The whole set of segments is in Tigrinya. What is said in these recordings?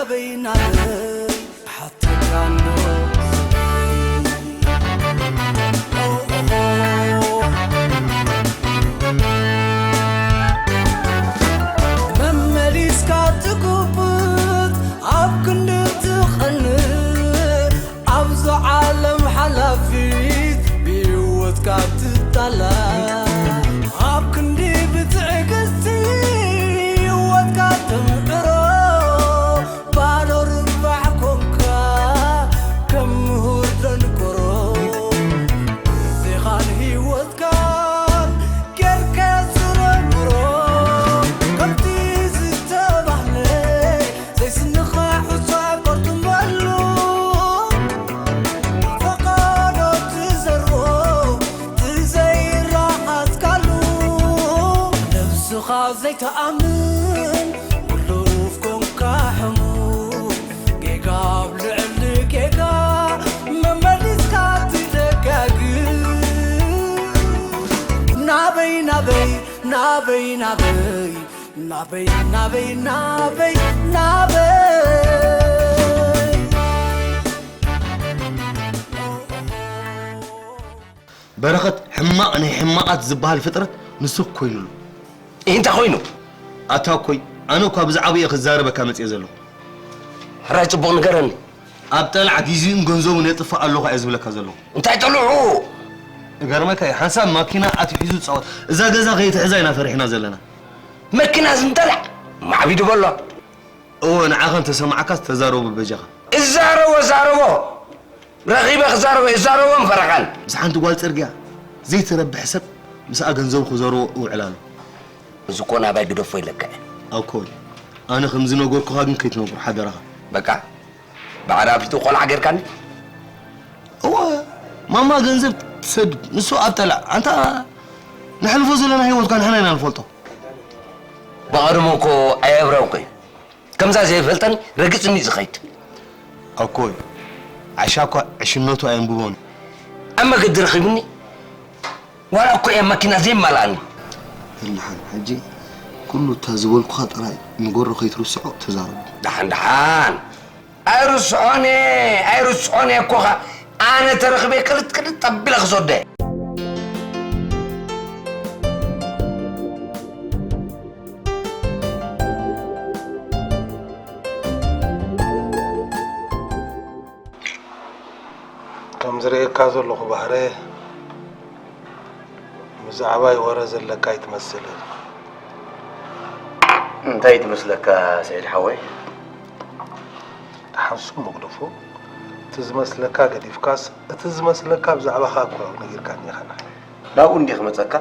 በይናበይ ሓተካ እንዶ መመሊስካ ትጉብጥ ኣብ ክንዲ ትቐንእ ኣብዛ ዓለም ሓላፊት ብህይወትካ ትጣላ ኣብ ክንዲ ብትዕግስቲ ህይወትካ ተምዕሮ ባዶ ርባሕ ኮንካ ከም ምሁር ደንቆሮ ግዜኻን ህይወትካን ጌርካ ዝረብሮ ከምቲ ዝተባህለ ዘይስንኻ ሑጻ ቆርጥመሉ ፈቃዶ ትዘርቦ ትዘይረኣስካሉ ነብስኻ ዘይተኣምን ውሉፍ ኮንካ ሕሙም ጌጋ ኣብ ልዕሊ ጌጋ መመሊስካ ትደጋግም ናበይ ናበይ ናበይ ናበይ ናበይ ናበይ ናበይ ናበይ በረኸት ሕማቕ ናይ ሕማቓት ዝበሃል ፍጥረት ንሱ ኮይኑሉ። እንታይ ኮይኑ? ኣታ እኮይ ኣነ እኳ ብዛዕባኡ እየ ክዛረበካ መፅየ ዘለኹ። ሕራይ ፅቡቕ ንገረኒ። ኣብ ጠላዕ ጊዜኡን ገንዘቡን የጥፍእ ኣለኹ እየ ዝብለካ ዘለኹ። እንታይ ጠልዑ? እገርመካ እዩ ሓንሳብ ማኪና ኣትሒዙ ዝፃወት እዛ ገዛ ከይትሕዛ ኢና ፈሪሕና ዘለና። መኪና ዝንጠላዕ ማዕቢዱ በሎ። እወ ንዓኻ እንተሰማዕካስ ተዛረቦ በጃኻ። እዛረቦ እዛረቦ ረኺበ ክዛረቦ እዛረቦ ፈረቓን። ምስ ሓንቲ ጓል ፅርግያ ዘይትረብሕ ሰብ ምስኣ ገንዘቡ ክዘርቦ እውዕል ኣሎ። እዚ እኮ ናባይ ግደፎ ኢለካ እየ። ኣኮይ ኣነ ከምዝነገርኩኻ ግን ከይትነግሮ ሓደራኻ። በቃ ብዓራፊቱ ቆልዓ ጌርካኒ። እወ ማማ ገንዘብ ትሰድድ ንሱ ኣብ ጠላዕ ኣንታ ነሕልፎ ዘለና ህይወትካ ንሕና ኢና ንፈልጦ። ብቐደሙ እኮ ኣየብረውኩ እዩ። ከምዛ ዘይፈልጠኒ ረጊጽኒ እዩ ዝኸይድ። ኣኮይ ዓሻ እኳ ዕሽነቱ ኣየንብቦን እዩ። ኣብ መገዲ ረኺቡኒ ዋላ እኮ እየ መኪና ዘይመልኣኒ። ደሓን ሕጂ ኩሉ እታ ዝበልኩኻ ጥራይ ንገሮ ከይትርስዖ ተዛረቦ። ደሓን ደሓን ኣይርስዖን እየ ኣይርስዖን እየ እኮ ኸ ኣነ ተረኺበ ቅልጥ ቅልጥ ኣቢለ ክሰዶ እየ። ከም ዝርእየካ ዘለኹ ባህረ ብዛዕባይ ወረ ዘለካ ኣይትመስልን። እንታይ እዩ ትመስለካ ስዒድ ሓወይ? ደሓን ስሙ ግደፎ፣ እቲ ዝመስለካ ገዲፍካስ እቲ ዝመስለካ ብዛዕባኻ እኮ ነጊርካኒ ኢኻ ንዓይ። ናብኡ እንድየ ክመጸካ?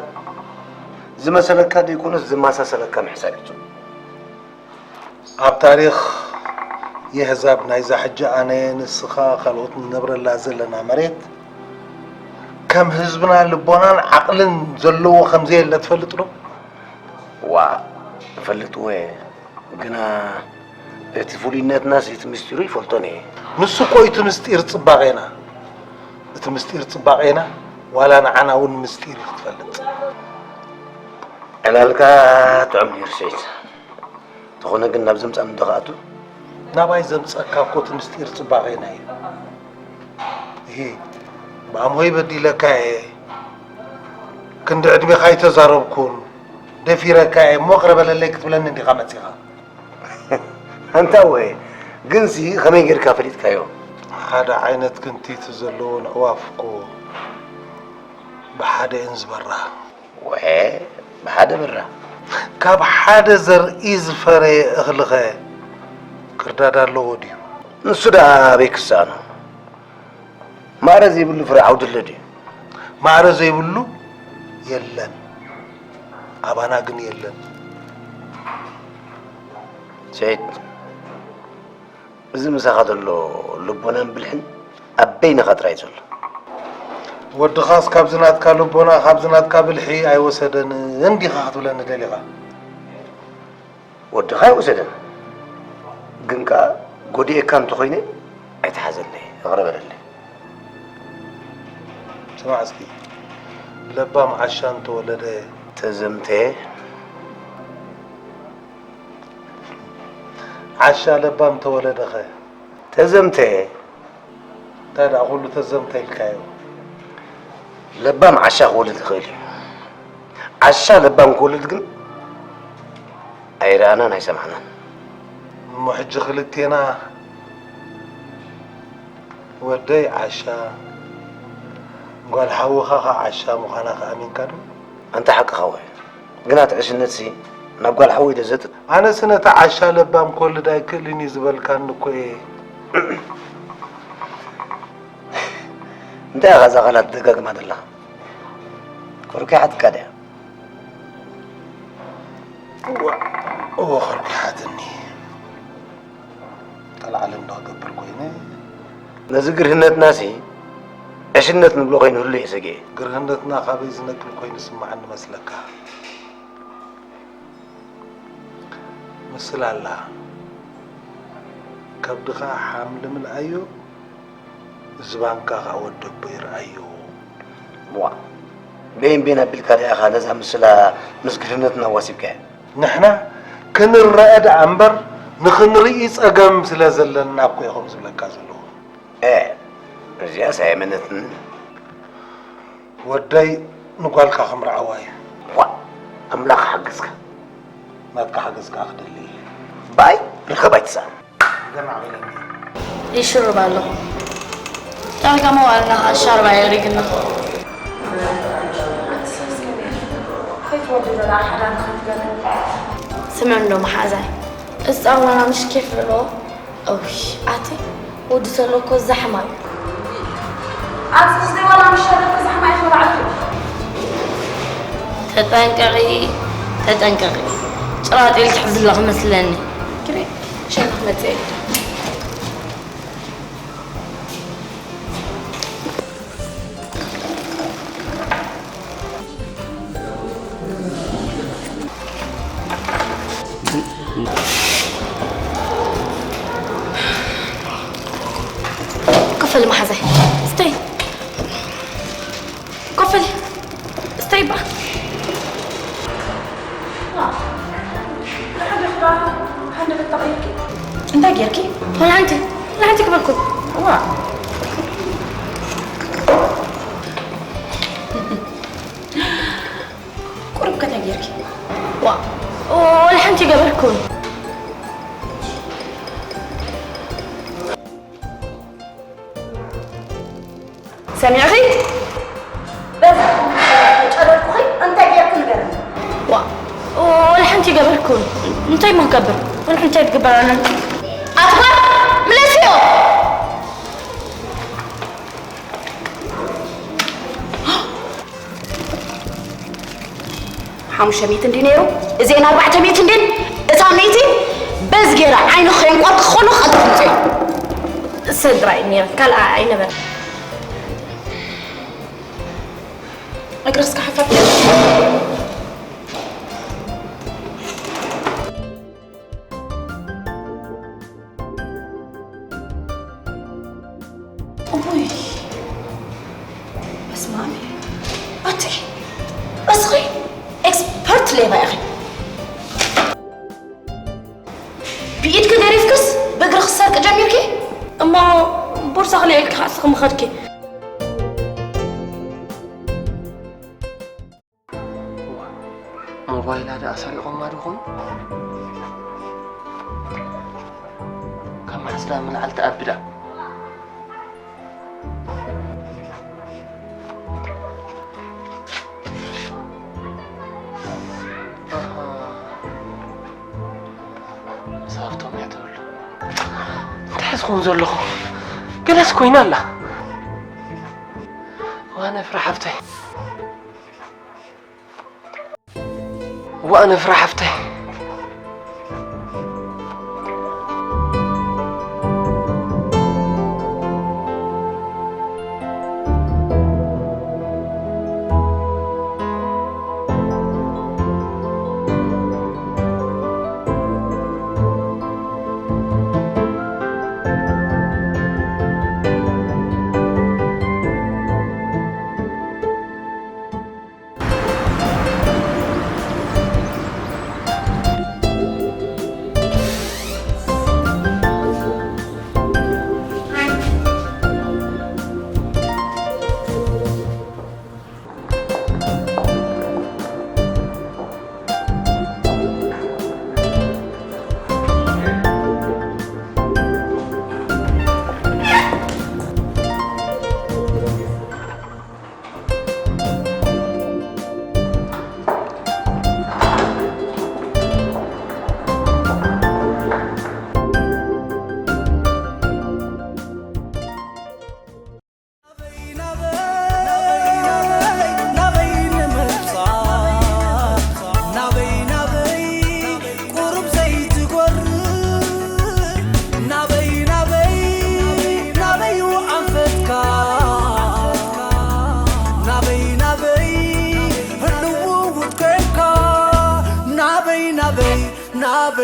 ዝመሰለካ ደይኮነስ ዝመሳሰለካ ምሕሳብ እዩ ጽቡቕ። ኣብ ታሪኽ የህዛብ ናይዛ ሕጂ ኣነ፣ ንስኻ፣ ካልኦት ንነብረላ ዘለና መሬት ከም ህዝብና ልቦናን ዓቕልን ዘለዎ ከም ዘየለ ትፈልጥ ዶ? ዋእ እፈልጥዎ እየ፣ ግና እቲ ፍሉይነትናስ እቲ ምስጢሩ ይፈልጦን እየ። ንሱ እኮ እዩ እቲ ምስጢር ጽባቐና። እቲ ምስጢር ጽባቐና ዋላ ንዓና እውን ምስጢር እዩ ክትፈልጥ። ዕላልካ ጥዑም ነይሩ ሰይድ። እንተኾነ ግን ናብ ዘምጻኒ እንዶ ክኣቱ? ናባይ ዘምጸካ እኮ እቲ ምስጢር ጽባቐና እዩ። እሂ ብኣምሆይ በዲለካ እየ። ክንዲ ዕድሜኻ ኣይተዛረብኩን። ደፊረካ እየ እሞ ቅረ በለለይ ክትብለኒ እንዲኻ መጺኻ። ኣንታ ወየ ግንሲ ከመይ ጌርካ ፈሊጥካዮ? ሓደ ዓይነት ክንቲት ዘለወን ኣዕዋፍ እኮ ብሓደ እየን ዝበራ። ወየ ብሓደ በራ። ካብ ሓደ ዘርኢ ዝፈረየ እኽልኸ ክርዳድ ኣለዎ ድዩ? ንሱ ደኣ ኣበይ ክሰኣኖ? ማዕረ ዘይብሉ ፍረ ዓውዲ ኣሎ ድዩ? ማዕረ ዘይብሉ የለን፣ ኣባና ግን የለን። ሰይድ፣ እዚ ምሳኻ ዘሎ ልቦናን ብልሕን ኣብ በይንኻ ጥራይ ዘሎ። ወድኻስ ካብዚ ናትካ ልቦና ካብዚ ናትካ ብልሒ ኣይወሰደን እንዲኻ ክትብለኒ ደሊኻ? ወድኻ ኣይወሰደን፣ ግን ከኣ ጎዲኤካ እንተኾይነ ኣይትሓዘለይ፣ ይቕረ በለለይ። ስማዕ እስኪ፣ ለባም ዓሻ እንተወለደ። ተዘምተ። ዓሻ ለባም ተወለደኸ? ተዘምተ። እንታይ ደኣ ኩሉ ተዘምተ ኢልካዮ? ለባም ዓሻ ክወልድ ይኽእል እዩ። ዓሻ ለባም ክወልድ ግን ኣይረኣናን ኣይሰማዕናን። እሞ ሕጂ ክልቴና ወደይ ዓሻ፣ ጓል ሓውኻ ኸዓ ዓሻ ምዃና ከኣሚንካ ዶ? ኣንታ ሓቅኻ ወይ። ግና እቲ ዕሽነትሲ ናብ ጓል ሓወይ ዶ ዘጥ-? ኣነስ ነታ ዓሻ ለባም ክወልድ ኣይክእልን እዩ ዝበልካኒ እኮ እየ። እንታይ ኢኻ እዛ ቃላት ትደጋግማ ዘለኻ? ኮርኪሓትካ ድያ? እዋ፣ እወ፣ ኮርኪሓትኒ። ጠላዕለ እንዶ ክገብር ኮይነ። ነዚ ግርህነትናሲ ዕሽነት ንብሎ ከይንህሉ እየ ሰጊኤ። ግርህነትና ካበይ ዝነቅል ኮይኑ ይስምዓኒ መስለካ? ምስላ ኣላ። ከብድኻ ሓምሊ ምልኣዮ፣ ዝባንካ ኸኣ ወደቦ ይርኣዮ። ዋእ! በይን በይን ኣቢልካ ደኣ ኢኻ ነዛ ምስላ ምስ ግርህነትና ኣዋሲብካያ። ንሕና ክንረኣ ደኣ እምበር ንኽንርኢ ጸገም ስለ ዘለና እኮ እየ ከምኡ ዝብለካ ዘለኹ። ኤ፣ እዚኣስ ኣየመነትንን። ወደይ ንጓልካ ክምርዓዋ እዩ። ዋእ! ኣምላኽ ሓግዝካ። ናትካ ሓገዝ ከኣ ክደሊ እየ። ባይ ርኸብ ኣይትስኣን። ገና በለኒ። ይሽርብ ኣለኹ። ዳርጋ መዋእልና ኸኣ ሻርባ የሪግና። ከይትወዲ ደኣ ሓዳር ከይትገብር። ስምዕ እንዶ መሓዛይ፣ እዚ ጻዋና ምሽ ኬፍ ዘለዎ። እውይ፣ ኣቲ ወዲ ተሎ እኮ ዛሕማ እዩ። ኣብዚ ግዜ ዋላ ምሽ ተሎ እኮ ዛሕማ እዩ ተባዕቱ። ተጠንቀቒ፣ ተጠንቀቒ። ጭራጥ ኢልኪ ሕዚ ኣለኺ መስለኒ። ግሬ፣ ሸይኽ መጽእ። ክፈል መሓዛይ። ስተይ። ኮፍ በሊ። ስተይ እባ። እንታይ ጌርኪ? ወላ ሓንቲ፣ ወላ ሓንቲ ገበርኩ። ዋ። ቁሩብ ከ እንታይ ጌርኪ? ዋ፣ ወላ ሓንቲ ገበርኩ። ሰሚዕኺ? በዛ ጨረርኩኺ እንታይ ጌርኪ ንገርኒ። ዋ፣ ወላ ሓንቲ ገበርኩ። እንታይ እሞ ክገብር? ወላ ሓንቲ ኣይትግበራንን። ኣትባ፣ ምለስዮ። ሓሙሽተ ሚእቲ እንዲ ነይሩ፣ እዚኤን ኣርባዕተ ሚእቲ እንዲን፣ እታ ሚእቲ በዚ ገይረ ዓይኑ ከየንቋርኩ ከሎ ቀልጢፉ ምፅኡ። ሰድራ እዩ ነይሩ፣ ካልኣ ኣይነበረ። እግርስ ክሓፈር። ኡይ፣ በስመ ኣብ። ኣቲ፣ እስኺ ኤክስፐርት ሌባ ኢኺ። ብኢድኪ ገሪፍክስ ብእግሪ ክትሰርቂ ጀሚርኪ? እሞ ቦርሳ ክልኤልኪ ከኣ እስኺ ምኸድኪ። እዋ፣ ሞባይላ ደኣ ሰሪቖማ ዶ ኾኑ? ካብ መዓስ ደኣ ምልዓል ትኣቢ ደኣ? ኣሃ። ምስ ሃብቶም እያ ትብሉ። እንታይ ዝኸውን ዘለኹ? ገለስ ኮይና ኣላ። ዋነ ፍረ ሓፍተይ። ዋእ ነፍራ ሓፍተይ።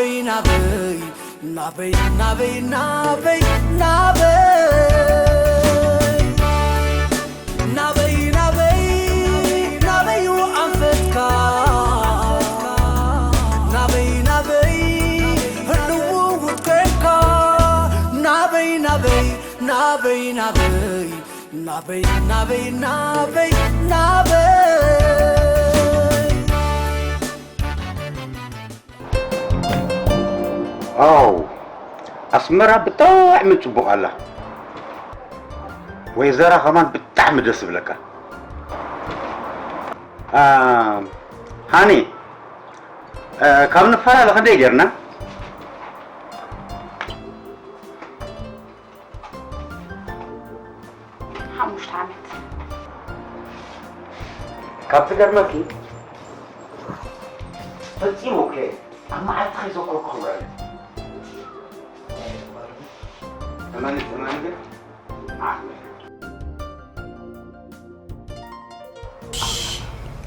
ናበይ ናበይ ናበይ ናበይ ናበይ ናበይ ናበይ ናበይ ናበይ ኣንፈትካ ናበይ ናበይ ህልው ውጥንካ ናበይ ናበይ ናበይ ናበይ ናበይ ናበይ ናበይ ናበይ ኣው ኣስመራ ብጣዕሚ ጽቡቕ ኣላ። ወይዘራ ከማን ብጣዕሚ ደስ ዝብለካ። አ፣ ሃኒ አ፣ ካብ ንፈላለ ክንደይ ጌርና? ሓሙሽተ ዓመት ካብ ዝገርመኪ ፈጺሙ እኮ ኣብ መዓልቲ ከይዘከርኩ ክውዕል። እመኒ እመኒ ግን ዓቕሚ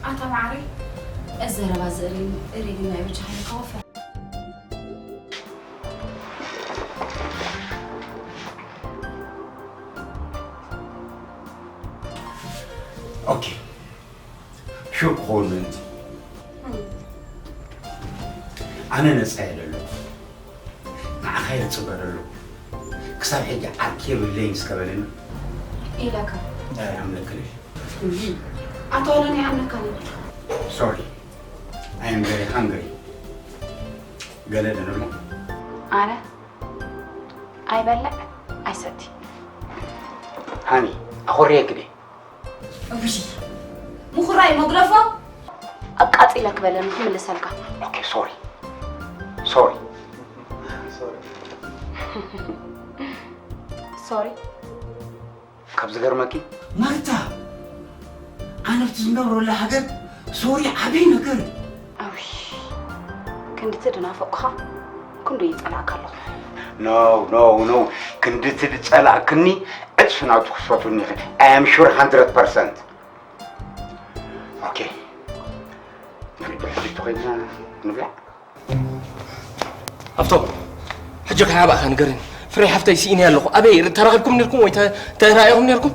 ኣታ ማዕረይ እዚ ዘረባ እዚ እሬኒ እሬኒ ናይ በጃኻ ኢኻ ወፈር ኦኬ ሹር ክኸውን ምእንቲ ኣነ ነፃ እየ ዘሎ ንዓኻ እየ ዝፅበ ዘሎ ክሳብ ሕጂ ዓርኪ የብለይን እስከ በለኒ ኢለካ እንታይ ኣምለክልሽ ኣታ ዋላ ናይ ኣምለካኒ ሶሪ I am very hungry ገለ ዶ ንብላ ኣነ ኣይበልዕ ኣይሰቲ ሃኒ ኣኾርየኪ ደ እውይ ምኹራይ መጉረፎ ኣቃፂለ ክበለኒ ክምልሰልካ ኦኬ ሶሪ ሶሪ ሶሪ ካብ ዝገርመኪ ማርታ ኣነ ብቲ ዝነብረላ ሃገር ሶሪ ዓብዪ ነገር እዩ ኣውይ ክንድቲ ድናፈቅኩኻ ክንዱ ይፀላእካ ኣለኹ no no no ክንድቲ ዝፀላእክኒ ዕፅፊ ናቱ ክፈትውኒ ይኽእል I am sure hundred percent okay ንሪኦ ሕጂ ተኾይንና ንብላዕ ሃፍቶም ሕጂ ከይ ኣባእኻ ንገረኒ ፍረይ ሓፍተይ ስኢነያ ኣለኹ ኣበይ ተራኺብኩም ነርኩም ወይ ተራኢኹም ነርኩም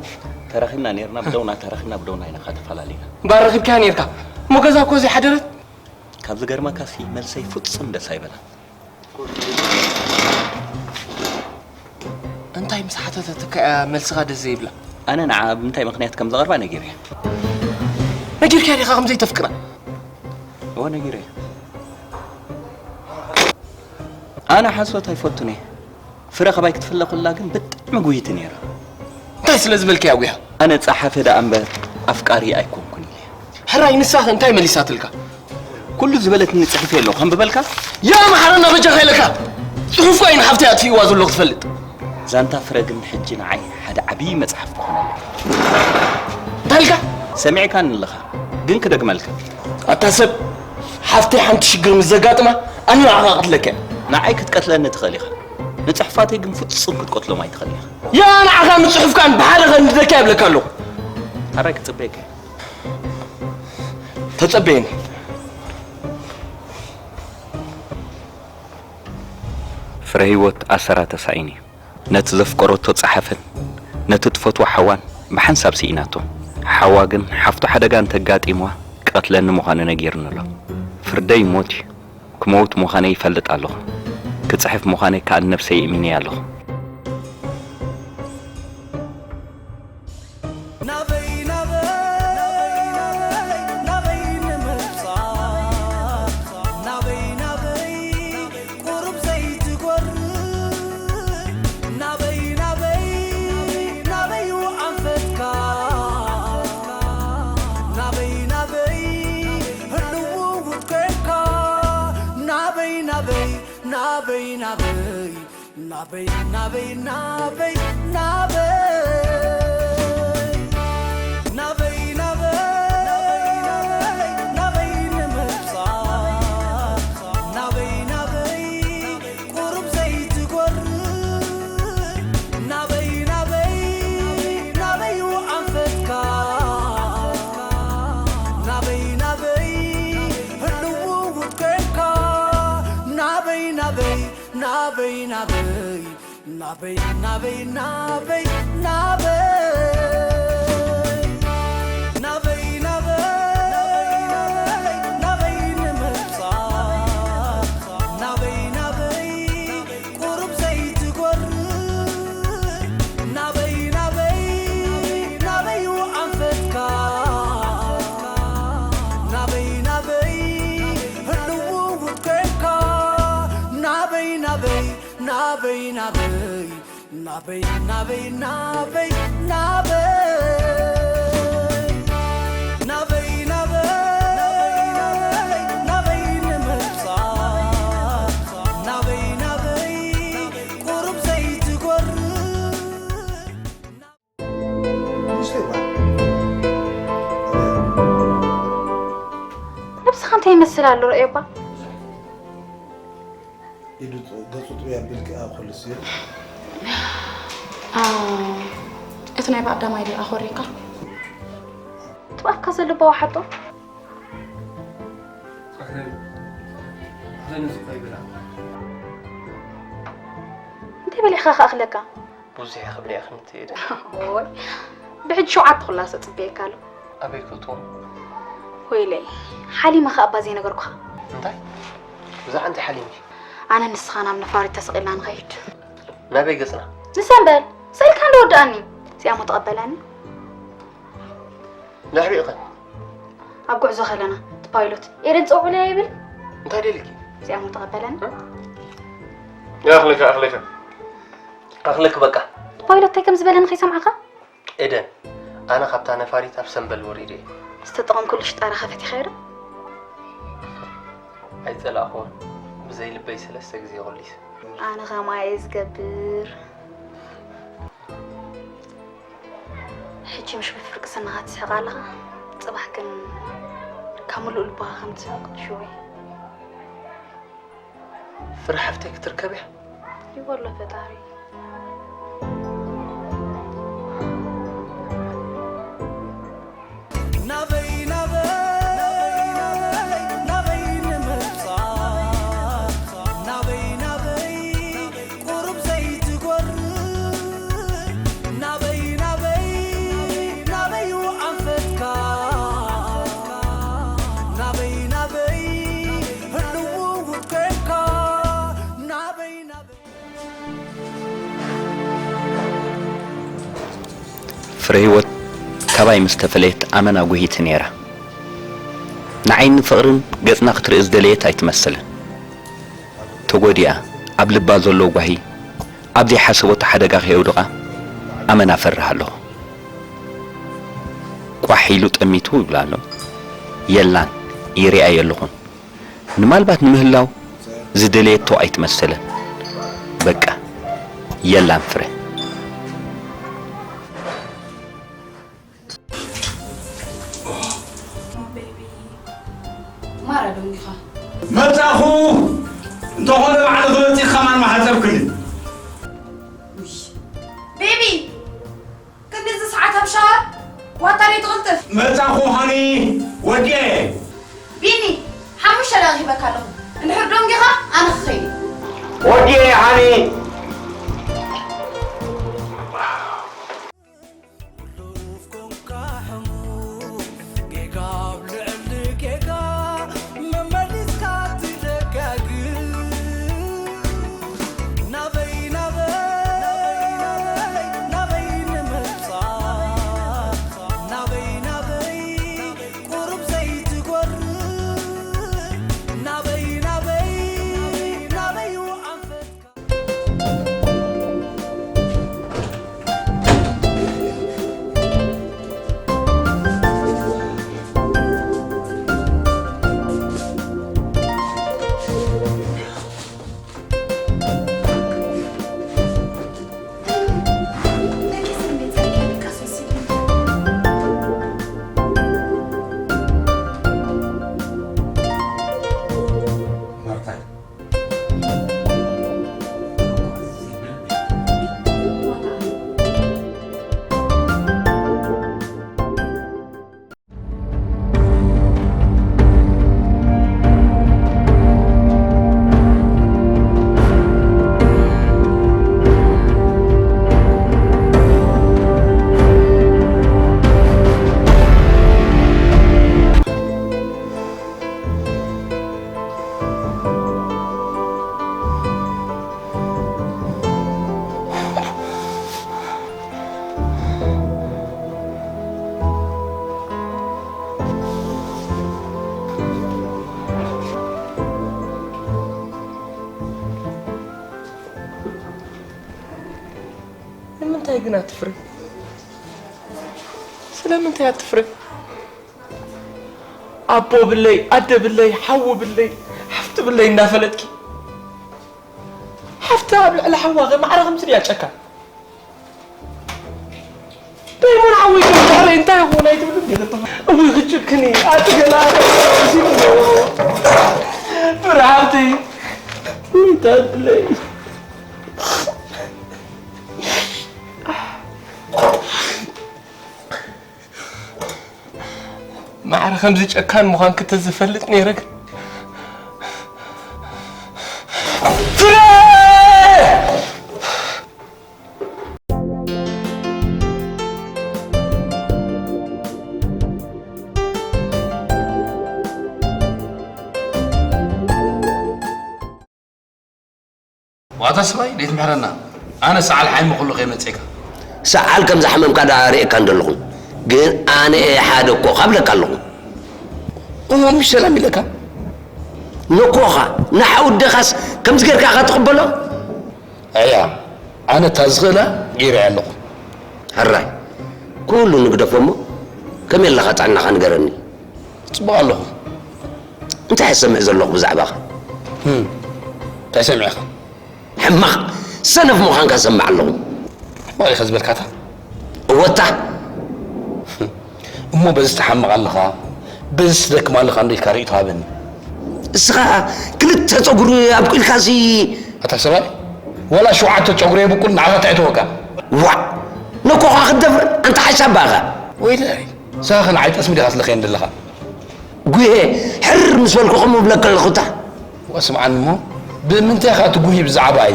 ተራኺብና ነርና ብደውና ተራኺብና ብደውና ኢና ኻ ተፈላለና እምበኣር ረኺብካያ ነርካ እሞ ገዛ እኮ ዘይሓደረት ካብ ዝገርመካ ሲ መልሰይ ፍጹም ደስ ኣይበላ እንታይ ምስ ሓተተትካ እያ መልስኻ ደስ ዘይብላ ኣነ ንዓ ብምንታይ ምኽንያት ከም ዘቕርባ ነጊረያ ነጊርካያ ዲኻ ከም ዘይተፍቅራ እወ ነጊረያ ኣነ ሓሶት ኣይፈቱን እየ ፍረ ካባይ ክትፍለ ኩላ ግን ብጣዕሚ ጉይቲ ነይራ እንታይ ስለ ዝበልካያ ጉያ ኣነ ጸሓፊ ደኣ እምበር ኣፍቃሪ ኣይኮንኩን ኢለ ሕራይ ንሳ እንታይ መሊሳትልካ ኩሉ ዝበለትኒ ጽሒፈ ኣለኹ ከንብበልካ ያ መሓረና በጃኻ ኢለካ ጽሑፍካ እዩ ንሓፍተይ ኣጥፊእዋ ዘሎ ክትፈልጥ ዛንታ ፍረ ግን ሕጂ ንዓይ ሓደ ዓብዪ መጽሓፍ ክኾነለይ እንታይ ኢልካ ሰሚዕካኒ ኣለኻ ግን ክደግመልካ ኣታ ሰብ ሓፍተይ ሓንቲ ሽግር ምስ ዘጋጥማ ኣነ ንዓኻ ቀትለካ ንዓይ ክትቀትለኒ ትኽእል ኢኻ ንጽሑፋተይ ግን ፍጹም ክትቀትሎም ኣይትኽእል ኢኻ ያ ንዓኻን ንጽሑፍካን ብሓደ ከንድደካ ይብለካ ኣለኹ ሓራይ ክጽበየካ ተጸበየኒ ፍረ ህይወት ኣሰራ ተሳኢኑ እዩ ነቲ ዘፍቀረቶ ጸሓፍን ነቲ ትፈትዎ ሓዋን ብሓንሳብ ስኢናቶ። ሓዋ ግን ሓፍቱ ሓደጋ እንተጋጢምዋ ክቐትለኒ ምዃኑ ነጊሩኒ ኣሎ። ፍርደይ ሞት እዩ። ክመውት ምዃነይ ይፈልጥ ኣለኹ። ክጽሕፍ ምዃነይ ከኣ ንነብሰይ እሚነያ ኣለኹ። ናበይ ናበይ ናበይ ንምብጻሕ ናበይ ናበይ ቁሩብ ዘይትጎርእ ናበይ ናበይ ናበይ ኣንፈትካ ናበይ ናበይ ህልው ውድ ኮንካ ናበይ ናበይ ናበይ ናበይ ናበይ ናበይ ናበይ ናበይ ናበይ ናበይ ናበይ ናበይ ንምብጻሕ ናበይ ናበይ ቁሩብ ዘይትጎርእ ናበይ ናበይ ናበይ ኣንፈትካ ናበይ ናበይ ህልው ውድ ኮንካ ናበይ ናበይ ናበይ ናበይ ናበይ ናበይ ናበይ ናበይ ናበይ ናበይ ናበይ ንምብጻሕ ናበይ ናበይ ቁሩብ ዘይትጎርእ ናበይ ናበይ ናበይ ኣንፈትካ ናበይ ናበይ ህልው ውከካ ናበይ ናበይ ናበይ ናበይ ናበይ ናበይ ናበይ ናበይ ናበይ ናበይ ናበይ ንምብጻሕ ናበይ ናበይ ቁሩብ ዘይትጎርእ ነብስኻ እንታይ ይመስል ኣሎ ርእዮባ? ኢዱ ገጹ ጥብያ ቢልኪ ኣብ ኩሉ ስየ እቲ ናይ ብኣዳማይ ድዩ ኣኾሪካ? ትባካ ዘሎ ባዋ ሓጦ እንታይ በሊሕካ ከኣኽለካ? ብዙሕ ክብልያ ከምትሄደ ብሕጂ ሸውዓተ ኩላሰ ጽበየካ ኣሎ። ኣበይ ክእትዎ? ወይለይ ሓሊመ ከኣ እባ ዘይነገርኩኻ። እንታይ? ብዛዕባ እንታይ ሓሊምኪ? ኣነ ንስኻ ናብ ነፋሪት ተሰቒልና ንኸይድ። ናበይ ገጽና? ንሰንበል ስኢልካ እንዶ ወድኣኒ። እዚኣሞ ተቐበለኒ። ንሕቢእኸ? ኣብ ጉዕዞ ከለና እቲ ፓይሎት ኤደን ጸውዑለያ ይብል። እንታይ ደሊኪ? እዚኣሞ ተቐበለኒ። ይኣኽለካ ኣኽለካ ኣኽለክ በቃ። እቲ ፓይሎት እንታይ ከም ዝበለኒ ከይሰማዕካ? ኤደን፣ ኣነ ካብታ ነፋሪት ኣብ ሰንበል ወሪደ እየ። ዝተጠቐምኩሉ ሽጣራ ከፈቲኻዮ ዶ? ኣይጸላእኹዎን። ብዘይ ልበይ ሰለስተ ግዜ ኹሊስ። ኣነ ኸማይ እየ ዝገብር። ሕጂ ምሽ ብፍርቂ ስንኻ ትስሕቕ ኣለኻ። ጽባሕ ግን ካብ ምሉእ ልብኻ ከም ትስሕቕ ሽወይ። ፍረ ሓፍተይ ክትርከብ እያ። ይበሎ ፈጣሪ። ናበይ ናበይ ናበይ ንምብጻሕ ናበይ ናበይ ቁሩብ ዘይትጎርእ ናበይ ናበይ ናበይ ኣንፈትካ ናበይ ናበይ ህልው ውከካ ናበይ ናበይ ፍረህይወት ካባይ ምስ ተፈለየት ኣመና ጒሂት ነይራ። ንዓይን ንፍቕርን ገጽና ክትርኢ ዝደለየት ኣይትመስልን። ተጎዲኣ፣ ኣብ ልባ ዘሎ ጓሂ ኣብ ዘይሓሰበቶ ሓደጋ ከየውድቓ ኣመና እፈርህ ኣለኹ። ቋሕ ኢሉ ጠሚቱ ይብላ ኣሎ። የላን፣ ይሪኣ የለኹን። ንማልባት ንምህላው ዝደለየቶ ኣይትመሰለን። በቃ የላን ፍረ። ማራ ደንጊኻ መጻኹ እንተኾነ ባዕልኺ መጺኻ ማን ማሓጸብክኒ። ቤቢ ክንድዚ ሰዓት ኣብ ሻወር ዋታ ደይ ትቕልጥፍ መጻኹ ሃኒ ወዲኤ ቢኒ ሓሙሽተ ደቂቕ ሂበካ ኣለኹ እንድሕር ደንጊኻ ኣነ ክኸይድ ወዲኤ ሃኒ ጌጋ ኣብ ልዕሊ ጌጋ መመሊስካ ትደጋግም ናበይ ናበይ ናበይ ንምብጻሕ ናበይ ናበይ ቁሩብ ዘይትጎርእ ናበይ ናበይ ናበይ ኣንፈትካ ንምንታይ ግን ኣትፍሪ? ስለምንታይ ኣትፍሪ? ኣቦ ብለይ፣ ኣደ ብለይ፣ ሓዉ ብለይ፣ ሓፍቲ ብለይ እናፈለጥኪ፣ ሓፍቲ ኣብ ልዕሊ ሓዋ ከ ማዕረ ከምዚ ድያ ጨካን? ደይሞን ሓወይ፣ ድሕረይ እንታይ ይኾን ኣይትብልን? እውይ፣ ክጭክኒ፣ ኣቲ ገና፣ ብርሃንተይ፣ እንታይ ብለይ? ማዕረ ከምዚ ጨካን ምዃንኪ ተዝፈልጥ ነይረ ግን። ፍረ! ዋታ ስባይ፣ ደይትምሕረና። ኣነ ሰዓል ሓይሚ ኩሉ ከይመጽእካ። ሰዓል ከም ዝሓመምካ ደኣ ርእየካ እንደለኹ። ግን ኣነ እየ ሓደ እኮ ካብለካ ኣለኹ። እሞ ምሽ ሰላም ኢለካ? ነኮኻ፣ ንሓው ደኻስ ከምዚ ጌርካ ኢኻ ትቕበሎ? ኣያ፣ ኣነ እታ ዝኽእላ ገይረ ኣለኹ። ሕራይ፣ ኩሉ ንግደፎ እሞ፣ ከመይ ኣለኻ ጥዕናኻ ንገረኒ። ጽቡቕ ኣለኹ። እንታይ እየ ዝሰምዕ ዘለኹ ብዛዕባኻ? ህም፣ እንታይ ሰሚዕኻ? ሕማቕ ሰነፍ ምዃንካ እሰምዕ ኣለኹ። ሕማቕ ኢኻ ዝበልካታ? እወታ። እሞ በዚ ትሓምቕ ኣለኻ፣ በዚ ትደክም ኣለኻ እንዶ ኢልካ ርእይቶ ሃበኒ። እስኻ ክልተ ጸጉሪ ኣብቁልካሲ። ኣታ ሰብኣይ፣ ወላ ሸውዓተ ጨጉሪ የብቁል ንዓኻ እንታይ እተወካ? ዋዕ! ነኮኻ ክትደፍር ኣንታ ሓሻባ ኢኻ። ወይለይ፣ ንስኻ ንዓይ ጠስሚ ዲኻ ትልኸየኒ ዘለኻ? ጉሄ፣ ሕር ምስ በልኩ ከምኡ እብለካ ኣለኹ እታ። ወስምዓኒ እሞ፣ ብምንታይ ኢኻ እቲ ጉሂ ብዛዕባይ?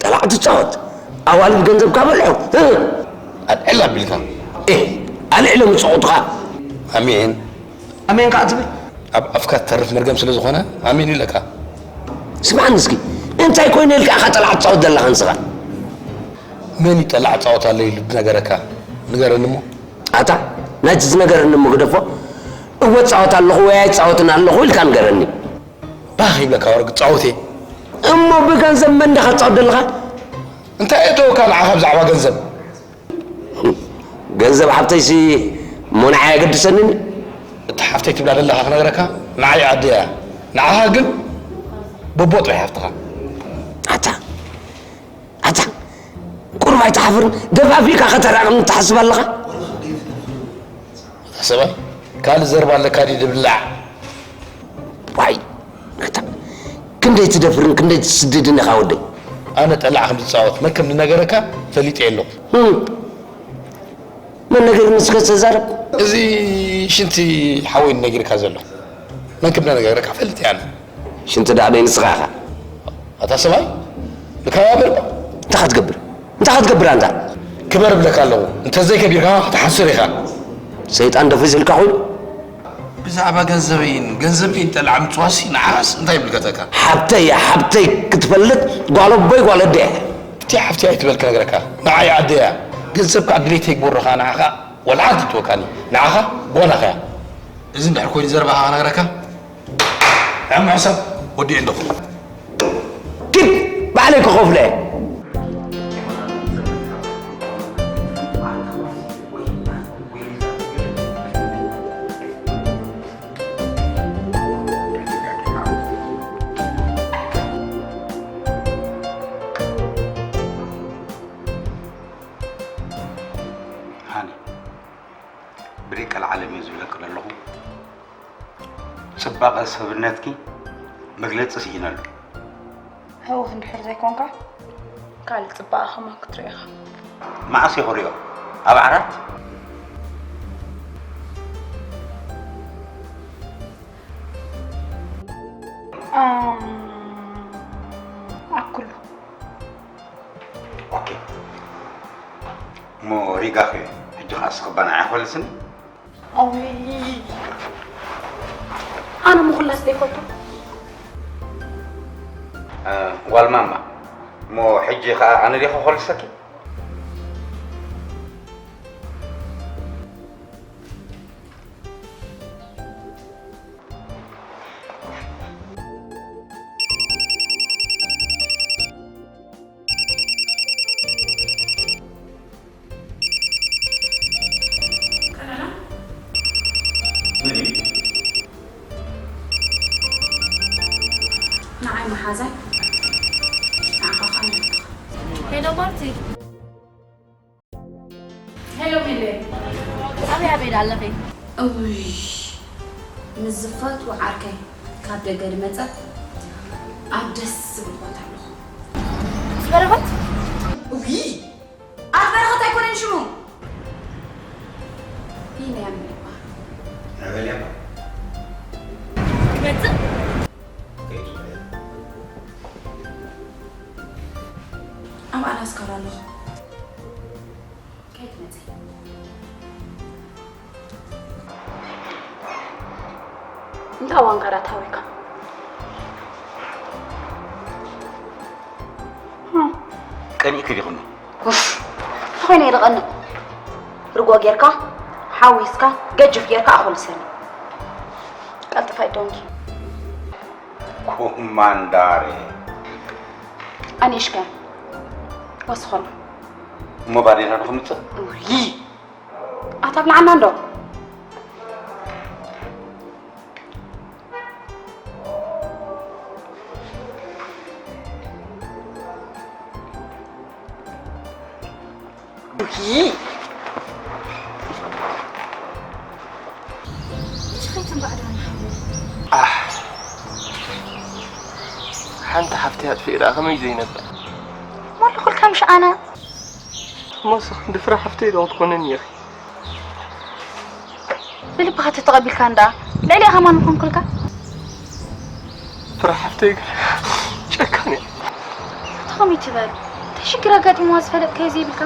ጠላዕ ትጻወት። ኣዋልድ ገንዘብካ በልዑ። እ? ኣልዕል ኣቢልካ። ኤ፣ ኣልዕሎም ይጸቑጥኻ። ኣሜን። ኣሜን ከኣ ትብል? ኣብ ኣፍካ ትተርፍ መርገም ስለ ዝኾነ፣ ኣሜን ኢለካ። ስምዓኒ እስኪ፣ እንታይ ኮይነ ኢልካ ኢኻ ጠላዕ ትጻወት ዘለኻ ንስኻ? መን እዩ ጠላዕ ጻወት ኣሎ ኢሉ ዝነገረካ? ንገረኒ እሞ። ኣታ፣ ናይቲ ዝነገረኒ እሞ ግደፎ። እወ እጻወት ኣለኹ ወይ ኣይጻወትን ኣለኹ ኢልካ ንገረኒ። ባኽ ይብለካ ወርቂ ጻወት እየ። እሞ ብገንዘብ መን ዲኻ ትጻወት ዘለኻ? እንታይ እተወካ ንዓኻ ብዛዕባ ገንዘብ? ገንዘብ ሓብተይሲ እሞ ንዓይ ኣየገድሰንን እዩ። እቲ ሓፍተይ ትብላ ዘለኻ ክነግረካ ንዓይ ኣደይ እያ። ንዓኻ ግን ቦቦ ጥራይ ሓፍትኻ። ኣታ፣ ኣታ፣ ቁሩብ ኣይትሓፍርን? ደፋፊእካ ከተራቕኒ ትሓስብ ኣለኻ? ኣታ ሰብኣይ፣ ካልእ ዘረባ ኣለካ ድዩ ዝብላዕ? ዋይ፣ ኣታ፣ ክንደይ ትደፍርን ክንደይ ትስድድን ኢኻ ወደይ። ኣነ ጠላዕ ከም ዝጻወት መን ከም ዝነገረካ ፈሊጠ ኣለኹ። ህም። መን ነጊሩኒ እስከ ተዛረብ። እዚ ሽንቲ ሓወይ ነጊርካ ዘሎ። መን ከም ዝነገረካ ፈልጥ እየ ኣነ። ሽንቲ ደኣ ደይ ንስኻ ኢኻ። ኣታ ሰብኣይ፣ ንከባበር እባ። እንታይ ክትገብር? እንታይ ክትገብር ኣንታ? ክበር እብለካ ኣለኹ። እንተዘይከቢርካ ክትሓስር ኢኻ። ሰይጣን ደፊስ ኢልካ ኮይኑ? ብዛዕባ ገንዘበይን ገንዘበይን ጠልዓ ምጽዋሲ ንዓኻስ እንታይ ይምልከተካ? ሓብተይ እያ፣ ሓብተይ ክትፈልጥ ጓል ኣቦይ ጓል ኣደይ እያ። እቲ ሓፍቲ ኣይትበል ክነግረካ፣ ንዓይ ኣደይ እያ። ገንዘብካ ድሌተይ ክገብሮ ከኣ ንዓኻ ወላ ሓንቲ ትወካኒ። ንዓኻ ጓናኻ እያ። እዚ እንድሕር ኮይኑ ዘረባኻ ክነግረካ፣ ዕሚ ሕሳብ ወዲኤ ኣለኹ። ኪድ፣ ባዕለይ ክኸፍሎ እየ። ሃኒ፣ ብደይ ቀልዓለም እየ ዝብለኪ ዘለኹ። ጽባቐ ሰብነትኪ መግለጺ ስኢነሉ። ህውኽ እንድሕር ዘይኮንካ፣ ካልእ ጽባቐ ከማን ክትርኢ ኢኻ። መዓስ እየ ክርእዮ? ኣብ ዓራት? ኣም፣ ኣብ ኩሉ። ኦኬ። እሞ ሪጋ ኸ ሕጂ ኸኣ ስኽባ ንዓይ ኾልስኒ? ኣውይ፣ ኣነ ምኹላስ ዘይፈቱ። እ፣ ጓል ማማ፣ እሞ ሕጂ ኸኣ ኣነ ዲኸ ኾልሰኪ? ሄሎ ሜሪ። ኣበይ ኣበይ ደኣ ኣለኺ? እውይ፣ ምስ ዝፈትዎ ዓርከይ ካብ ደገ ዝመጸ ኣብ ደስ ዝብል ቦታ ኣለኹ። ምስ በረኸት? እውይ፣ ኣቲ በረኸት ኣይኮነን ሽሙ። ቢንያም ይበሃል። ኣበል እያ። ክመጽእ? ከይትበል እያ። ኣብ ኣላስካ ኣለኹ። ከይትመጽእ። እንታይ ዋንካራ ተሃዊካ? ቀኒእኪ ዲኹም? ኡፍ፣ ተኾይነ ይደቐኒ። ርጎ ጌርካ፣ ሓዊስካ፣ ገጅፍ ጌርካ ኣኹልሰኒ። ቀልጥፋይ ዶንኪ። ኮማንዳሬ። ኣኒሽካ፣ ወስኾና። እሞ ባዴና ዶ ክምጽእ? ውይ! ኣታ ብልዓና እንዶ። ውይ! እሺ፣ ከይተንባዕዳና። ኣሕ! ሓንቲ ሓፍቲ ኣጥፊእ ደኣ ከመይ ዘይነብዕ? ሞላ ኩልካ ምሽ ኣነ። እሞስ ክንዲ ፍረ ሓፍተይ ዶ ክትኮነኒ ኢኺ? ብልብኻ ተተቐቢልካ እንዳ ልዕሊኣ ከማን ምኾንኩልካ። ፍረ ሓፍተይ ግን ጨካን እያ። ተኸም ይትበል። እንታይ ሽግር ኣጋጢምዋ ዝፈለጥካዮ ዘይብልካ?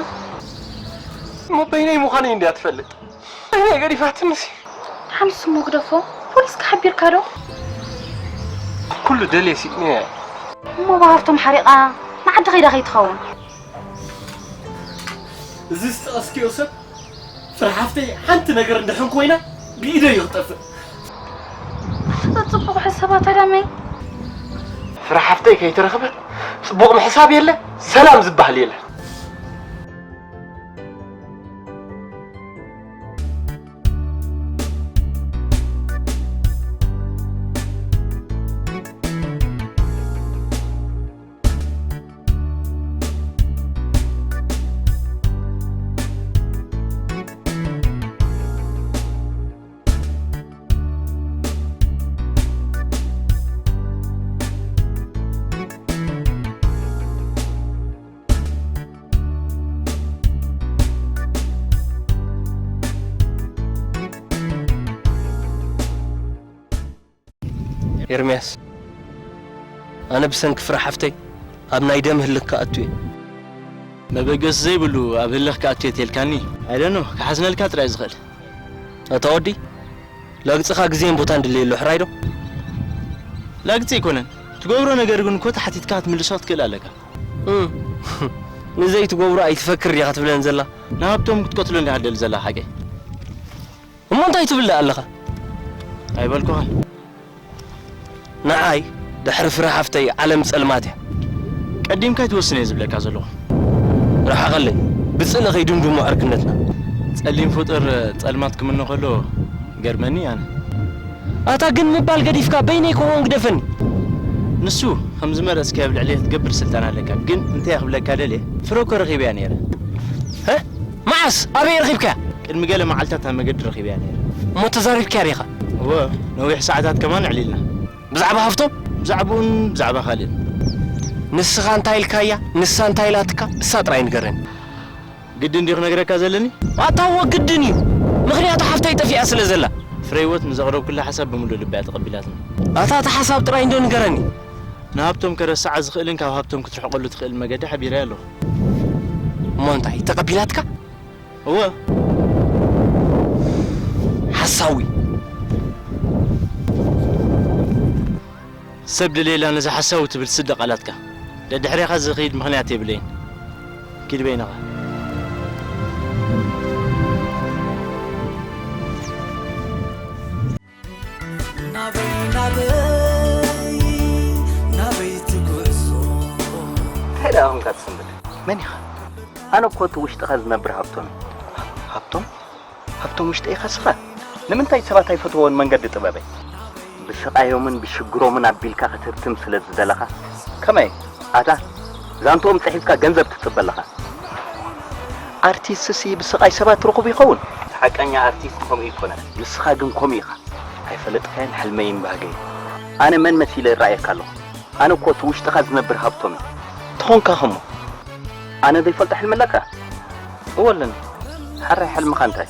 እሞ በይነይ ምዃነይ እንድያ ትፈልጥ። በይነይ ገዲፋትንሲ። ሓንሱ እሞ ግደፎ። ፖሊስ ከሓቢርካ ዶ? ኩሉ ደልየ ሲእንዮ እየ። እሞ ብሃብቶም ሓሪቓ ንዓዲ ከይዳ ከይትኸውን። እዚ ዝጠቐስክዮ ሰብ ፍረ ሓፍተይ ሓንቲ ነገር እንድሕን ኮይና ብኢደይ እዩ ክጠፍእ። ኣታ ጽቡቕ ሕሰባ ታዳመይ። ፍረ ሓፍተይ ከይተረኽበ ጽቡቕ ምሕሳብ የለ፣ ሰላም ዝበሃል የለ። ኤርምያስ፣ ኣነ ብሰንኪ ፍረ ሓፍተይ ኣብ ናይ ደም ህልክ ክኣቱ እየ። መበገሲ ዘይብሉ ኣብ ህልኽ ክኣቱ እየ ተልካኒ። I don't know፣ ክሓዝነልካ ጥራይ ዝኽእል። ኣታ ወዲ፣ ላግጽኻ ግዜን ቦታን ድለየሉ፣ ሕራይ ዶ? ላግጺ ኣይኮነን። ትገብሮ ነገር ግን እኮ ተሓቲትካ ክትምልሶ ክትክእል ኣለካ። እም፣ ንዘይትገብሮ ኣይትፈክር ዲኻ ትብለን ዘላ? ንሃብቶም ክትቀትሎ እንዲኻ ትደሊ ዘላ ሓቀይ? እሞ እንታይ ትብል ኣለኻ? ኣይበልኩኻን። ንዓይ ድሕሪ ፍረ ሓፍተይ ዓለም ጸልማት እያ። ቀዲምካ ኣይትወስን እየ ዝብለካ ዘለኹ። ርሓቐለይ፣ ብጽልኢ ከይድምድሞ ዕርክነትና። ጸሊም ፍጡር ጸልማት ክምነ ከሎ ገርመኒ ኣነ። ኣታ ግን ምባል ገዲፍካ በይነይ ክኸውን ግደፈኒ። ንሱ ከም ዝመረጽካዮ ኣብ ልዕሊ ክትገብር ስልጣን ኣለካ። ግን እንታይ ክብለካ ደልየ፣ ፍረ እኮ ረኺበያ ነይረ። እ? መዓስ? ኣበይ ረኺብካያ? ቅድሚ ገለ መዓልታት ኣብ መገዲ ረኺበያ ነይረ። እሞ ተዛሪብካያ ዲኻ? እወ፣ ነዊሕ ሰዓታት ከማን ኣዕሊልና። ብዛዕባ ሃብቶም? ብዛዕባኡን ብዛዕባ ካልእን። ንስኻ እንታይ ኢልካያ? ንሳ እንታይ ኢላትካ? እሳ ጥራይ ንገረኒ። ግድን ድዩ ክነግረካ ዘለኒ? ኣታ እወ ግድን እዩ። ምኽንያቱ ሓፍተይ ጠፊኣ ስለ ዘላ። ፍረህይወት ንዘቕረብኩላ ሓሳብ ብምሉእ ልባ እያ ተቐቢላትና። ኣታ እቲ ሓሳብ ጥራይ እንዶ ንገረኒ። ንሃብቶም ከረስዓ ዝኽእልን ካብ ሃብቶም ክትርሕቐሉ ትኽእል መገዲ ሓቢረያ ኣለኹ። እሞ እንታይ ተቐቢላትካ? እወ። ሓሳዊ። ሰብ ደልየላ ነዛ ሓሳዊ ትብል ስዲ ቃላትካ። ደድሕሬኻ ዝኸይድ ምኽንያት የብለይን። ኪድ በይንኻ። ናበይ ናበይ ናበይ ትጉዕዞ? እንታይ ደኣ ኾንካ ትስንብድ? መን ኢኻ? ኣነ እኮ እቲ ውሽጥኻ ዝነብር ሃብቶም እየ። ሃብቶም? ሃብቶም ውሽጠይ ኢኻ ስኻ? ንምንታይ ሰባት ኣይፈትዎን መንገዲ ጥበበይ? ብስቓዮምን ብሽግሮምን ኣቢልካ ክትህብትም ስለ ዝደለኻ? ከመይ? ኣታ ዛንትኦም ጽሒፍካ ገንዘብ ትጽበ ኣለኻ። ኣርቲስትሲ ብስቓይ ሰባት ርኹብ ይኸውን? ሓቀኛ ኣርቲስት ከምኡ ይኮነን። ንስኻ ግን ከምኡ ኢኻ። ኣይፈለጥካዮን፣ ሕልመይን ባህገይን። ኣነ መን መሲለ እረኣየካ ኣለኹ? ኣነ እኮ እቲ ውሽጥኻ ዝነብር ሃብቶም እየ። ተኾንካ ኸሞ? ኣነ ዘይፈልጦ ሕልሚ ኣለካ? እወ ኣለኒ። ሓራይ ሕልምኻ እንታይ?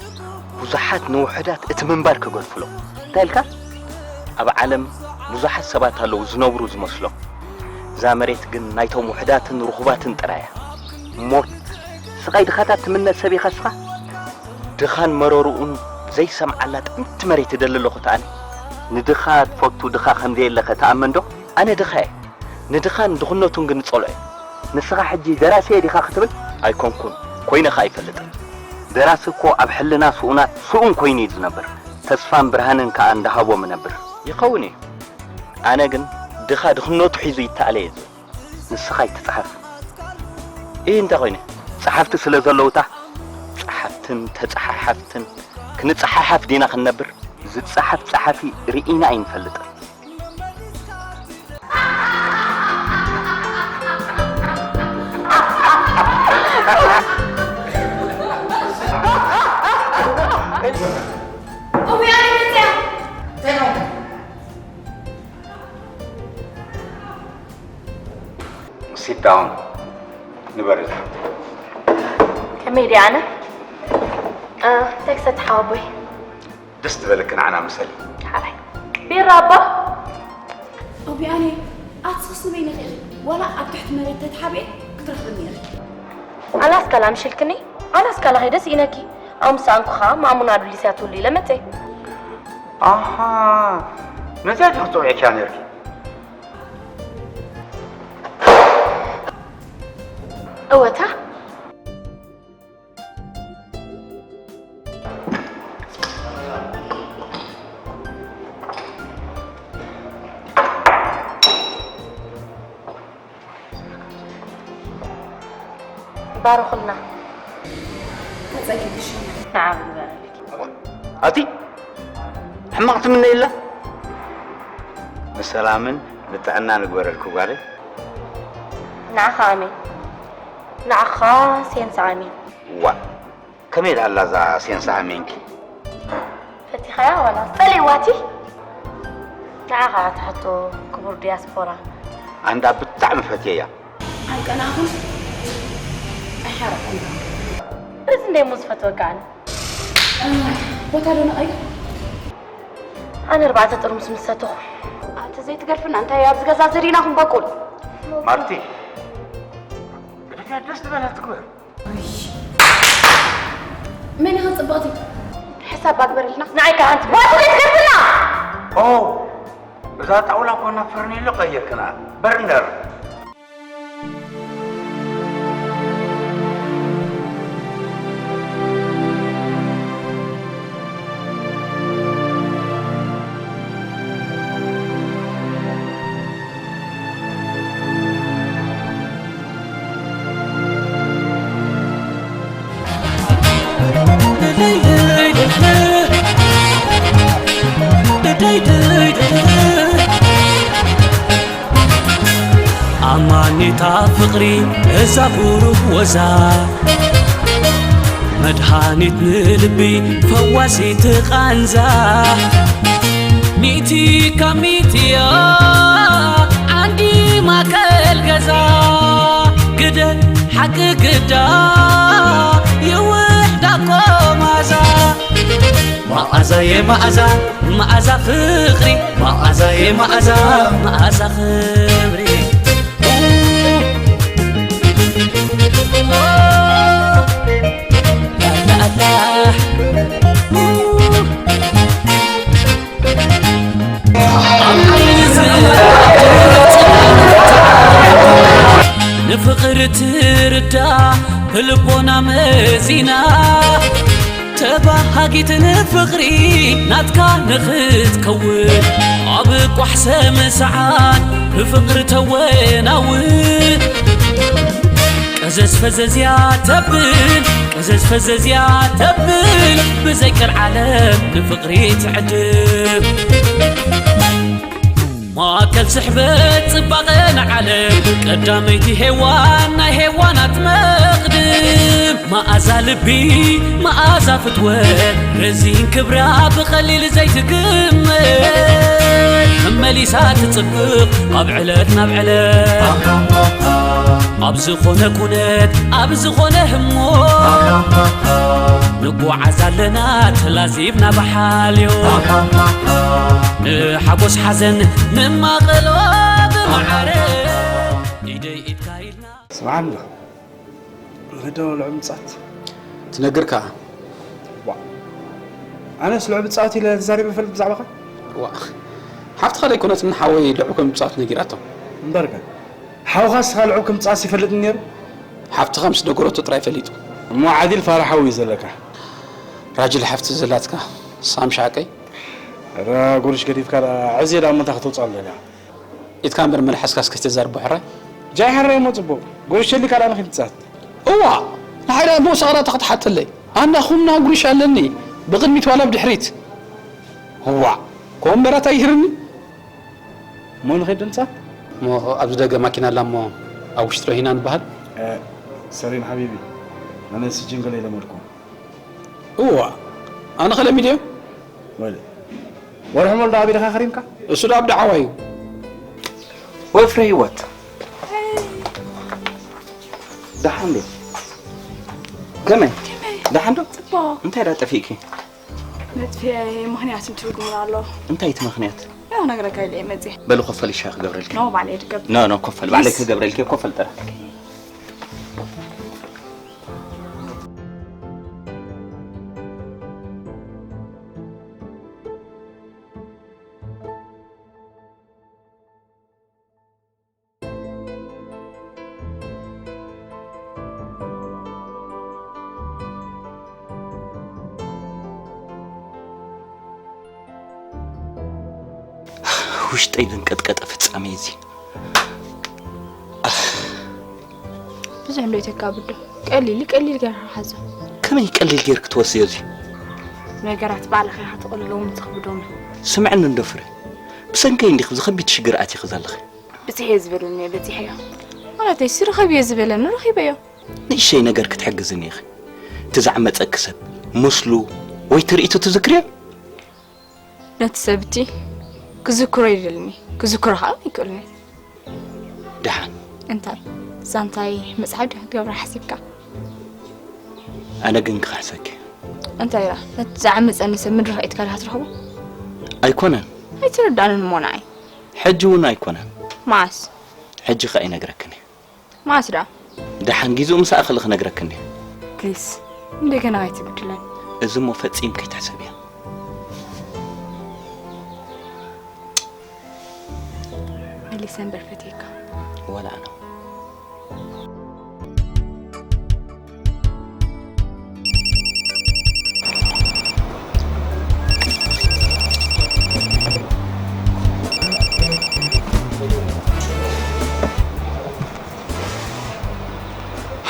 ብዙሓት ንውሑዳት እቲ ምንባር ክገድፍሎም። እንታይ ኢልካ? ኣብ ዓለም ብዙሓት ሰባት ኣለዉ ዝነብሩ ዝመስሎም። እዛ መሬት ግን ናይቶም ውሑዳትን ርኹባትን ጥራይ እያ። ሞት፣ ስቓይ ድኻታት ትምነ ሰብ ኢኻ እስኻ? ድኻን መረርኡን ዘይሰምዓላ ጥንቲ መሬት እደሊ ኣለኹ ተኣነ። ንድኻ ትፈቱ ድኻ ከም ዘየለኸ ተኣመን ዶ? ኣነ ድኻ እየ። ንድኻን ድኽነቱን ግን እጸልኦ እየ። ንስኻ ሕጂ ደራሲ እየ ዲኻ ክትብል? ኣይኮንኩን፣ ኮይነ ኸኣ ኣይፈልጥን። ደራሲ እኮ ኣብ ሕልና ስኡናት ስኡን ኮይኑ እዩ ዝነብር። ተስፋን ብርሃንን ከኣ እንዳሃቦም እነብር። ይኸውን እዩ። ኣነ ግን ድኻ ድኽነቱ ሒዙ ይተኣለ እየ ዝብል። ንስኻ ኣይትጽሓፍ። እይ እንታይ ኮይነ? ጸሓፍቲ ስለ ዘለውታ ጸሓፍትን ተጸሓሓፍትን ክንጸሓሓፍ ዲና ክንነብር? ዝጸሓፍ ጸሓፊ ርኢና ኣይንፈልጥን። Sit down. ንበሪ ዝሓፍተይ። ከመይ ድያ ኣነ? እ፣ እንታይ ክሰቲ ሓወቦይ? ደስ ዝበለኪ ንዓና ምሰሊ። ሓራይ። ቢራ ኣባ? ኣቢ ኣነ፣ ኣቲ ስኽስ ንበይነኺ ኢኺ። ዋላ ኣብ ትሕቲ መሬት ተትሓብኤ ክትረኽብኒ ኢኺ። ኣላስካ ላምሽልክኒ? ኣላስካ ላኸይ ደስ ኢነኪ። ኣብ ምሳኣንኩ ኸኣ ማሙና ዱሊስያ ትህሉ ኢለ መጸ። ኣሃ፣ ነዚኣ ዲኺ ትጽውዒ ኢኻ ነርኪ? እወታ። ባርኹልና። ተጸጊብሽ። ንዓብ ንበረልኪ። ኣቲ ሕማቕ ትምነይላ? ንሰላምን ንጥዕና ንግበረልኩ ጓለይ። ንዓኻ ኣሜን። ንዓኻ ሴንሳ ኣሜን። ዋ፣ ከመይ ደኣ ኣላ እዛ ሴንሳ ኣሜንኪ? ፈቲኻያ ዋላ ጸሊእዋቲ? ንዓኻ ትሕቶ ክቡር ዲያስፖራ። ኣንዳ ብጣዕሚ ፈትየያ። ኣይቀናኹን፣ ኣይሓረቕኩን። እዚ እንደ እሞ ዝፈትወካ ኣነ። እ፣ ቦታ ዶ ንቐይር? ኣነ ኣርባዕተ ጥርሙስ ምስ ሰተኹ። ኣቲ ዘይትገድፍና እንታይ ኣብዚ ገዛ ዘሪና ኹን በቁል። ማርቲ፣ ብድሕሪያ ደስ ዝበላ ትግበር። መን ኢኻ ጽብቕቲ? ሕሳብ ኣግበረልና። ንዓይ ከኣ ኣንቲ ዋት ዘይትገድፍና! ኦ፣ እዛ ጣውላ እኮ ናብ ፈርኔሎ ቀይርክና። በርነር። ኣማኒታ ፍቕሪ እዛ ብሩህ ወዛ፣ መድሃኒት ንልቢ ፈዋሲት ቃንዛ፣ ሚእቲ ካብ ሚእቲ እያ ዓንዲ ማእከል ገዛ፣ ግደ ሓቂ ግዳ ይውሕዳ እኮ ማዛ። መዓዛየ መዓዛ፣ መዓዛ ፍቕሪ፣ መዓዛየ መዓዛ፣ መዓዛ ክብሪ። ላላላ። ንፍቕሪ ትርዳ ብልቦና መዚና፣ ተባሃጊት ንፍቕሪ ናትካ ንኽትከውን፣ ኣብ ቋሕ ሰም ሰዓት ብፍቕሪ ተወናውን። ቀዘዝ ፈዘዝ እያ ተብል፣ ቀዘዝ ፈዘዝ እያ ተብል፣ ብዘይ ቀልዓለም ንፍቕሪ ትዕድም። ማእከል ስሕበት ጽባቐ ንዓለም፣ ቀዳመይቲ ሄዋን ናይ ሄዋናት መቕድም። መኣ እዛ ልቢ መኣዛ ፍትወት ረዚን ክብራ ብቐሊል ዘይትግመት መመሊሳ ትጽብቕ ካብ ዕለት ናብ ዕለት ኣብ ዝኾነ ኩነት ኣብ ዝኾነ ህሞ ንጓዓዝ ኣለና ተላዚብና ብሓልዮ ንሓጎስ ሓዘን ንማቐሎ ብማዕረ ኢደይ ኢድካ ኢልና ስምዓኒ ዶ ንኺዶ ልዑል ምጻት ትነግር ከኣ ዋ ኣነስ ልዑል ምጻት ኢለ ተዛሪበ ፈልጥ ብዛዕባኻ ዋ ሓፍትኻ ደይኮነትን ሓወይ ልዑል ከም ምጻት ነጊራቶ እምበርከ ሓውኻ ስኻ ልዑል ከም ምጻት ይፈልጥኒ ነይሩ ሓፍትኻ ምስ ነገረቶ ጥራይ ፈሊጡ እሞ ዓዲል ፋራ ሓው እዩ ዘለካ ራጅል ሓፍቲ ዘላትካ ሳም ሻቀይ ረ ጎልሽ ገዲፍካ ዕዜ ዳ ምንታ ከተውፅኣ ኣለካ ኢትካ እምበር መልሓስካስ ከይተዛርቦ ሕራይ ጃይ ሓራይ እሞ ፅቡቅ ጎልሸሊ ካልኣ ንክምፅኣት እዋ ንሓይዳ ቦ ሰቕራታ ክትሓተለይ ኣና ኹምና ጉሪሽ ኣለኒ ብቕድሚት ዋላ ብድሕሪት እዋ ኮምበራት ኣይህርኒ እሞ ንኸይድ ድምፃት እሞ ኣብዚ ደገ ማኪና ኣላ እሞ ኣብ ውሽጢ ዶ ሂና ንበሃል ሰሪን ሓቢቢ ኣነ ስጅን ገለ ይለመድኩ እዋ ኣነ ከለሚድዮ ወለ ወርሒ ሞል ዶ ኣቢልኻ ከሪምካ እሱ ዶ ኣብ ደዓዋ እዩ ወፍሪ ህይወት ደሓን ዶ ከመይ ደሓን ዶ እንታይ ዳ ጠፊእኪ መጥፍኤ ምኽንያት እንትርጉሙን ኣሎ እንታይ እቲ ምኽንያት ያው ነግረካ ኢለ እየ መፅእ በሉ ኮፈል ሻይ ክገብረልኪ ኖ ባዕለ ይድገብ ኖ ኖ ኮፈል ባዕለ ክገብረልኪ ኮፈል ጥራ ውሽጠይ ዘንቀጥቀጠ ፍጻሜ እዚ ብዙሕ እንዶ ይተካብዶ ቀሊል ቀሊል ገርካ ሓዞ ከመይ ቀሊል ጌርክ ትወስዮ እዚ ነገራት ባዕልኻ ኢኻ ትቕልሎም ትኽብዶም ስምዕኒ እንዶ ፍረ ብሰንከይ እንዲኽ ዝኸቢድ ሽግር ኣቲኺ ዘለኺ ብፅሐ ዝበለኒ በፂሐዮ ማለተይ ስርኸብዮ ዝበለኒ ረኺበዮ ንእሸይ ነገር ክትሕግዝኒ ኢኺ እቲ ዘዕመፀኪ ሰብ ምስሉ ወይ ትርኢቱ ትዝክርዮ ነቲ ሰብቲ ክዝክሮ ይደልኒ ክዝክሮ ከዓ ይክእልኒ ደሓን እንታይ ዛንታይ መፅሓፍ ዲኻ ክትገብራ ሓሲብካ ኣነ ግን ክኽሕሰኪ እንታይ ኢላ ነቲ ዝዓመፀኒ ሰብ ምድሪ ከኢትካ ዲኻ ትረኽቦ ኣይኮነን ኣይትረዳንን እሞ ንዓይ ሕጂ እውን ኣይኮነን መዓስ ሕጂ ከ ኣይነግረክን እየ መዓስ ዳ ደሓን ጊዜኡ ምስ ኣኸለ ክነግረክን እየ ፕሊስ እንደገና ኣይትብድለን እዚ እሞ ፈጺም ከይትሕሰብያ መሊሰ እምበር ፈትየካ ወላ ኣነ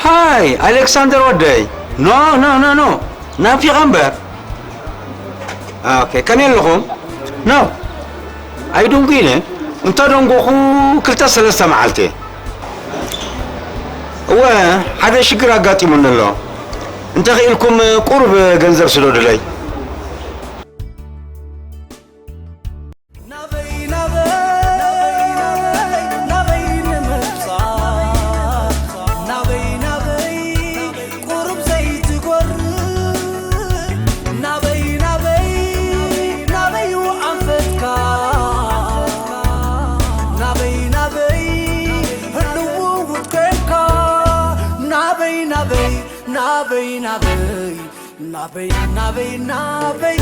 ሃይ ኣሌክሳንደር ወደይ ኖ ኖ ኖ ኖ ናፊቐ እምበር ኦኬ ከመይ ኣለኹም ኖ ኣይድንጉ ኢለ እንተደንጎኹ ክልተ ሰለስተ መዓልቲ እወ ሓደ ሽግር ኣጋጢሙኒ ኣሎ እንተኽኢልኩም ቁሩብ ገንዘብ ስደዱለይ ናበይ ናበይ ናበይ ንምብጻሕ ናበይ ናበይ ቁሩብ ዘይትጎርእ ናበይ ናበይ ናበይ ኣንፈትካ ናበይ ናበይ ህልው ውድ ኮንካ ናበይ ናበይ ናበይ ናበይ ናበይ ናበይ ናበይ